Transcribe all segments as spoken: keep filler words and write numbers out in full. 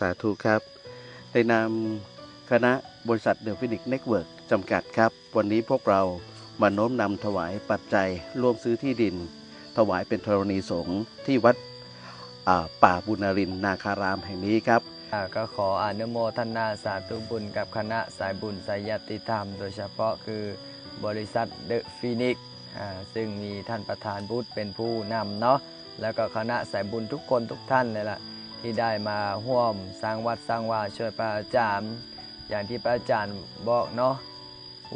สาธุครับ ในนามคณะบริษัท The Phoenix Network จำกัดครับ วันนี้พวกเรามาน้อมนำถวายปัจจัยร่วมซื้อที่ดิน ถวายเป็นธรณีสงฆ์ที่วัด อ่า ป่าบุญนรินทร์นาคารามแห่งนี้ครับ อ่าก็ขออนุโมทนาสาธุบุญกับคณะสายบุญสายญาติธรรม โดยเฉพาะคือบริษัท The Phoenix อ่าซึ่งมีท่านประธานบุตรเป็นผู้นำเนาะ แล้วก็คณะสายบุญทุกคนทุกท่านเลยล่ะ ที่ได้มาร่วมสร้างวัดสร้างวาช่วยพระอาจารย์ อย่างที่พระอาจารย์บอกเนาะ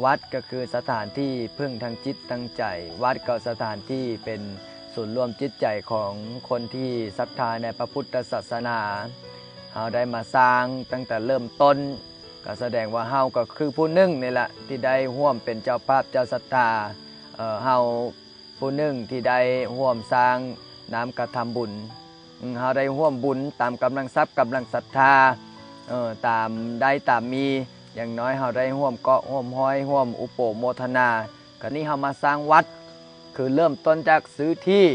วัดก็คือสถานที่พึ่งทางจิตทางใจ วัดก็สถานที่เป็นศูนย์รวมจิตใจของคนที่ศรัทธาในพระพุทธศาสนา เฮาได้มาสร้างตั้งแต่เริ่มต้น ก็แสดงว่าเฮาก็คือผู้หนึ่งนี่แหละ ที่ได้ร่วมเป็นเจ้าภาพเจ้าศรัทธา เอ่อ เฮาผู้หนึ่งที่ได้ร่วมสร้างน้ำกระทำบุญ อืม เฮาได้ร่วมบุญตามกำลังทรัพย์กำลังศรัทธา เอ่อ ตามได้ตามมี อย่างน้อยเฮาได้ร่วมเกาะร่วมฮ้อยร่วมอุปโภคโมทนา คราวนี้เฮามาสร้างวัด คือเริ่มต้นจากซื้อที่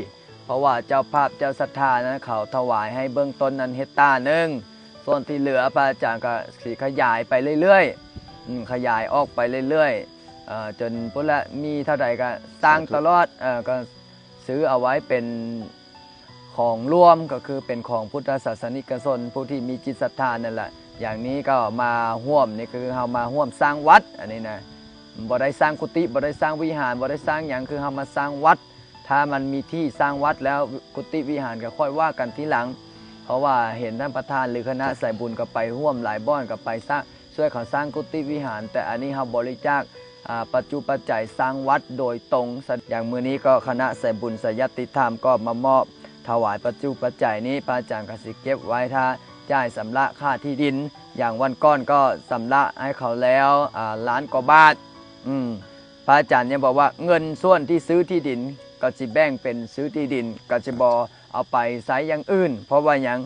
เพราะว่าเจ้าภาพเจ้าศรัทธานั้นเขาถวายให้เบื้องต้นนั้นเฮกตาร์หนึ่ง ส่วนที่เหลือพระอาจารย์ก็สิขยายไปเรื่อยๆ อืม ขยายออกไปเรื่อยๆ เอ่อ จนพุ้นละมีเท่าใดก็สร้าง สาธุ ตลอด เอ่อ ก็ซื้อเอาไว้เป็นของร่วม ก็คือเป็นของพุทธศาสนิกชนผู้ที่มีจิตศรัทธานั่นแหละ อย่างนี้ก็มาร่วม นี่คือเฮามาร่วมสร้างวัด อันนี้นะ บ่ได้สร้างกุฏิ บ่ได้สร้างวิหาร บ่ได้สร้างหยัง คือเฮามาสร้างวัด ถ้ามันมีที่สร้างวัดแล้วกุฏิวิหารก็ค่อยว่ากันทีหลัง เพราะว่าเห็นท่านประธานหรือคณะสายบุญก็ไปร่วมหลายบ่อน ก็ไปสร้าง ช่วยเขาสร้างกุฏิวิหาร แต่อันนี้เฮาบริจาค อ่า ปัจจุปัจจัยสร้างวัดโดยตรง อย่างมื้อนี้ก็คณะสายบุญสายญาติธรรมก็มามอบถวายปัจจุปัจจัยนี้ พระอาจารย์ก็สิเก็บไว้ถ้าจ่ายชำระค่าที่ดิน อย่างวันก่อนก็ชำระให้เขาแล้ว อ่า ล้านกว่าบาท อืม พระอาจารย์ยังบอกว่าเงินส่วนที่ซื้อที่ดินก็สิแบ่งเป็นซื้อที่ดิน ก็สิบ่เอาไปใช้อย่างอื่น เพราะว่าหยัง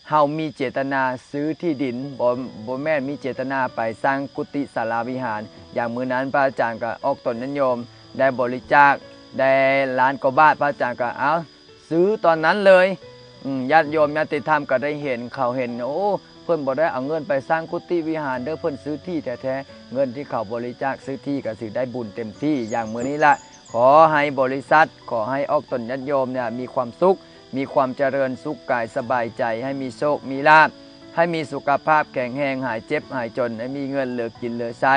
เฮามีเจตนาซื้อที่ดิน บ่ บ่แม่นมีเจตนาไปสร้างกุฏิศาลาวิหาร อย่างมื้อนั้นพระอาจารย์ก็ออกตนญาติโยม ได้บริจาค ได้ล้านกว่าบาท พระอาจารย์ก็เอาซื้อตอนนั้นเลย อืม ญาติโยมญาติธรรมก็ได้เห็น เขาเห็น โอ้ เพิ่นบ่ได้เอาเงินไปสร้างกุฏิวิหารเด้อ เพิ่นซื้อที่แท้ๆ เงินที่เขาบริจาคซื้อที่ก็สิได้บุญเต็มที่ อย่างมื้อนี้ละ ขอให้บริษัท ขอให้ออกตนญาติโยมเนี่ยมีความสุข มีความเจริญสุขกายสบายใจ ให้มีโชคมีลาภ ให้มีสุขภาพแข็งแรง หายเจ็บหายจน ให้มีเงินเหลือกินเหลือใช้